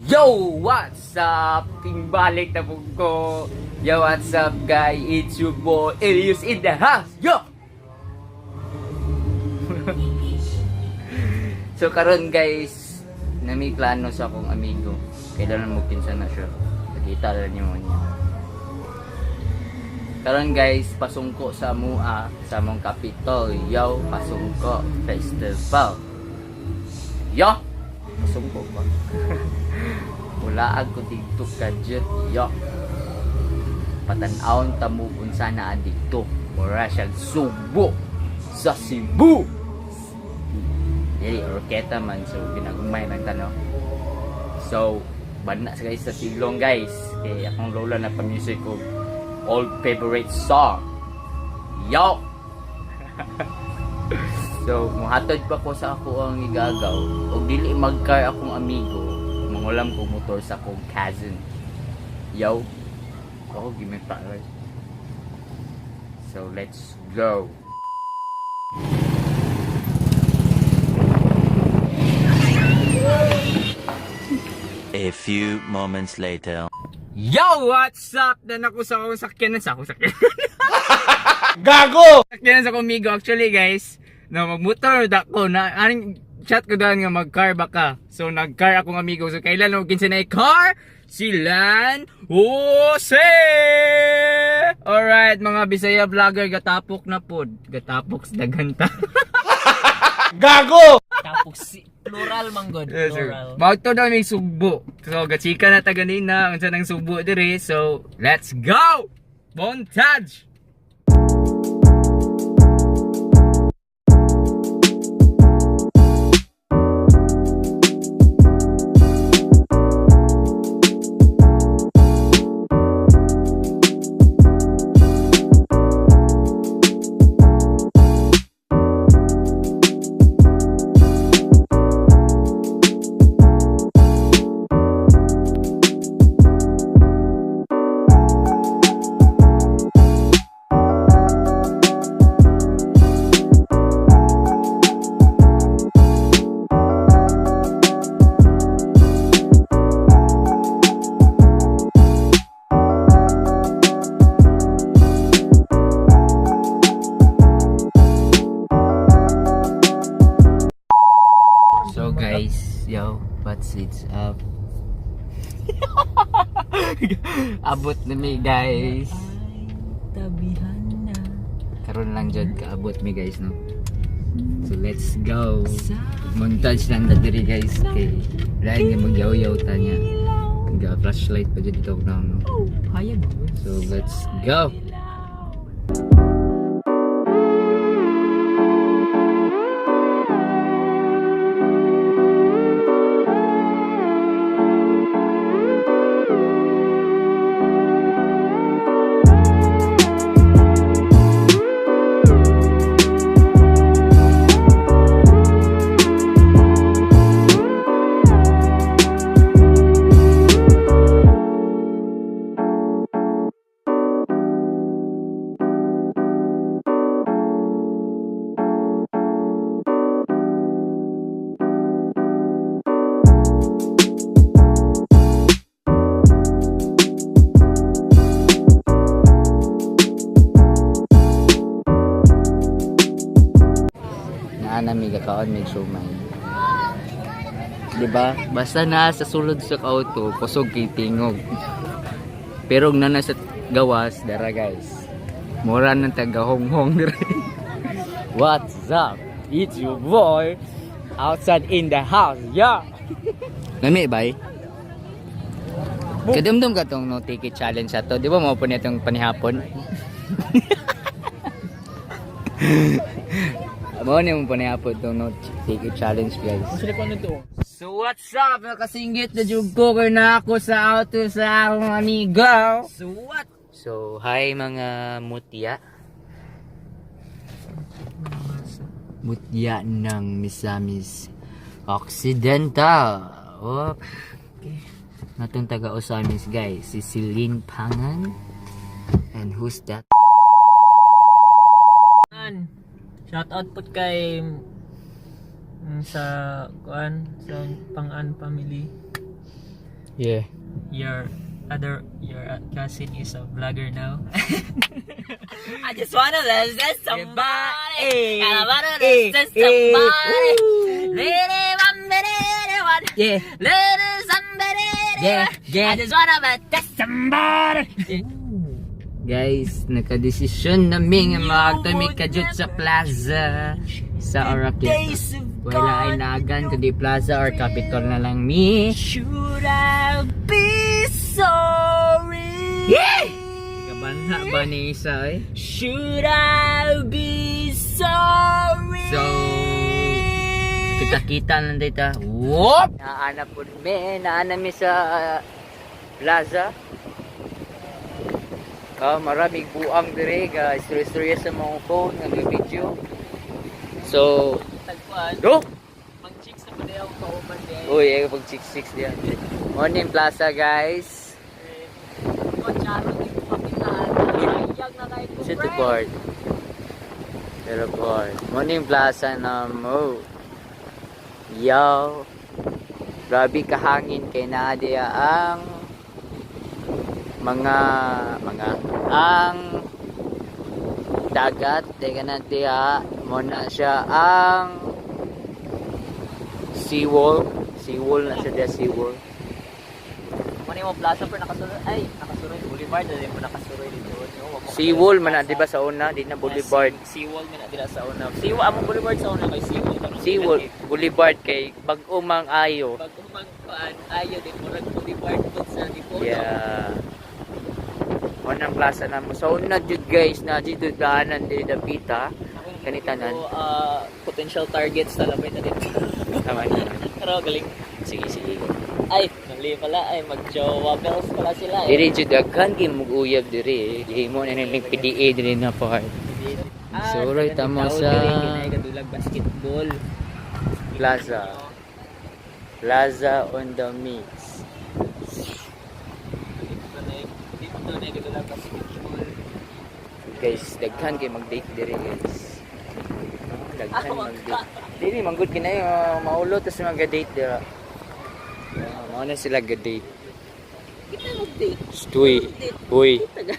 Yo! What's up? King balik na po ko. Yo, what's up, guys? It's your boy Elias in the house. Yo! So karon guys, nami plano sa akong amigo. Kailangan mo kinsa na siya. Nakita lang niyo niya. Karon guys, pasungko sa mua sa among Capitol. Yo, pasungko festival. Yo! Pasungko ba? Wala ko dito kadjut. Yo. Patan-awon ta mo unsa na dito. Mura siyang subo sa Cebu. Dili orketa man, so ginagmay lang ta, no. So bana sa guys sa silong guys kay akong lola na pa music ko old favorite song. Yo. So muhatod pa ko sa ako ang igagaw og dili magkar akong amigo, mangulam ko motor sa akong cousin. Yo. Ako give pa guys. So let's go. A few moments later. Yo, what's up? Dan ako sa akong sakyanan sa akong sakyanan. Gago! Sakyanan sa akong amigo. Actually, guys, no, magmotor da ko na aning chat ko daan nga mag-car ba ka. So nag-car akong amigo. So kailan mo kinsa na car? Si Lan Jose! Alright, mga Bisaya vlogger, gatapok na pod. Gatapok sa daghan ta. Gago! Tapos si plural man god, Yes, sir. plural. Magto na may sugbo. So gachika na ta ganina unsa nang sugbo diri. So let's go! Montage! So guys, yo, what's it up? Abot na mi guys. Tabihan na. Karon lang jud kaabot mi guys, no. So let's go. Montage lang ta diri guys kay lain nga magyaw-yaw ta niya. Ga flashlight pa jud dito na, no. Oh, hayag ba? So let's go. Naa na mi gakaon mig siomay. Di ba? Basta na sa sulod sa auto, kusog kay tingog. Pero na nasa gawas, dara guys. Mura ng taga Honghong dire. What's up? It's your boy outside in the house. Yeah. Nami bay. Kadumdum ka tong no ticket challenge ato. Di ba mo po nitong panihapon? Mo ni mo panihapon tong no ticket challenge, guys. Sila ko ano to? So what's up? Nakasingit na jud ko kay na ako sa auto sa akong amigo. So what? So hi mga mutya. Mutya ng Misamis Occidental. Oh. Okay. Natong taga Osamis guys, si Celine Pangan. And who's that? An. Shout out po kay sa kuan sa Pangan family. Yeah. Your cousin is a vlogger now. I just wanna listen somebody. I wanna listen somebody. Really want me, really want. Little somebody. Yeah. I just wanna be somebody. Guys, nakadesisyon na mi nga maagto mi kadyot sa plaza sa Oroquieta. Days of Wala ay nagan kundi plaza or capital na lang mi. Should I be sorry? Yeah! Kabanha ba ni isa eh? Should I be sorry? So, kita-kita lang dito. Whoop! Naana po mi, naana mi sa plaza. Oh, maraming buang dire guys. Istorya sa mga phone nga video. So, Tagpuan. go! Mag-chicks na pa daw kauban din. Uy, ay pag 6-6 diyan. Morning plaza, guys. Ko charo di ko pakitaan. Ayag na kay ko. City board. Pero board. Morning plaza na mo. Yo. Grabe kahangin kay naa diya ang mga ang dagat. Teka na diya mo na siya ang seawall. Seawall na siya diya, seawall. Muna mo plaza pero nakasuroy. Ay, nakasuroy boulevard dili mo nakasuroy dito. No, wag mo Seawall man na, di ba sa una, di na boulevard. Seawall man na dila sa una. Seawall among boulevard sa una kay seawall karon. Seawall, boulevard kay bag-o mang ayo. Bago magkuan ayo din murag boulevard pud sa Dipolo. Yeah. Unang plaza na mo. So una jud guys na dito daanan di dapita. Kanitanan. So, potential targets na labay na dito. Tama na. Pero galing. Sige sige. Ay, mali pala. Ay, mag-jowa bells pala sila eh. Diri jud daghan kay mug-uyab diri. Gihimo na ning PDA diri na part. Ah, So, right, tamo sa- Dulag basketball. Plaza. Plaza on the mix. Dito na gadulag basketball. Guys, daghan kay mag-date diri guys. Daghan mag-date. Dili manggod kinay maulo tas mag-date dira. Yeah, mao na sila ga-date. Kita mag-date. Uy. Uy.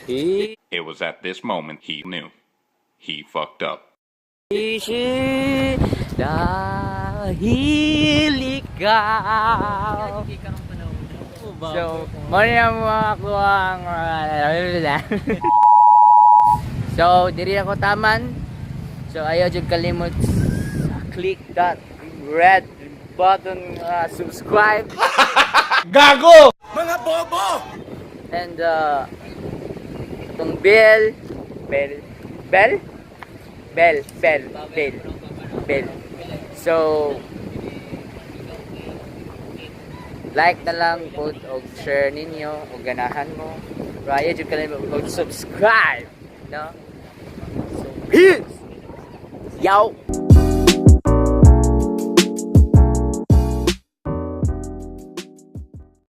Eh. It was at this moment he knew. He fucked up. Ishi dahil ikaw. Hindi ka nung panahon. So, mo na mga kuwang. So, diri ako taman. So, ayaw jud kalimot click that red button, subscribe. Gago! Mga bobo! And itong bell, bell, bell, bell, bell, bell, bell. So, like na lang po og share ninyo og ganahan mo. Raya jud kalimot og subscribe, no? So, peace. Yo.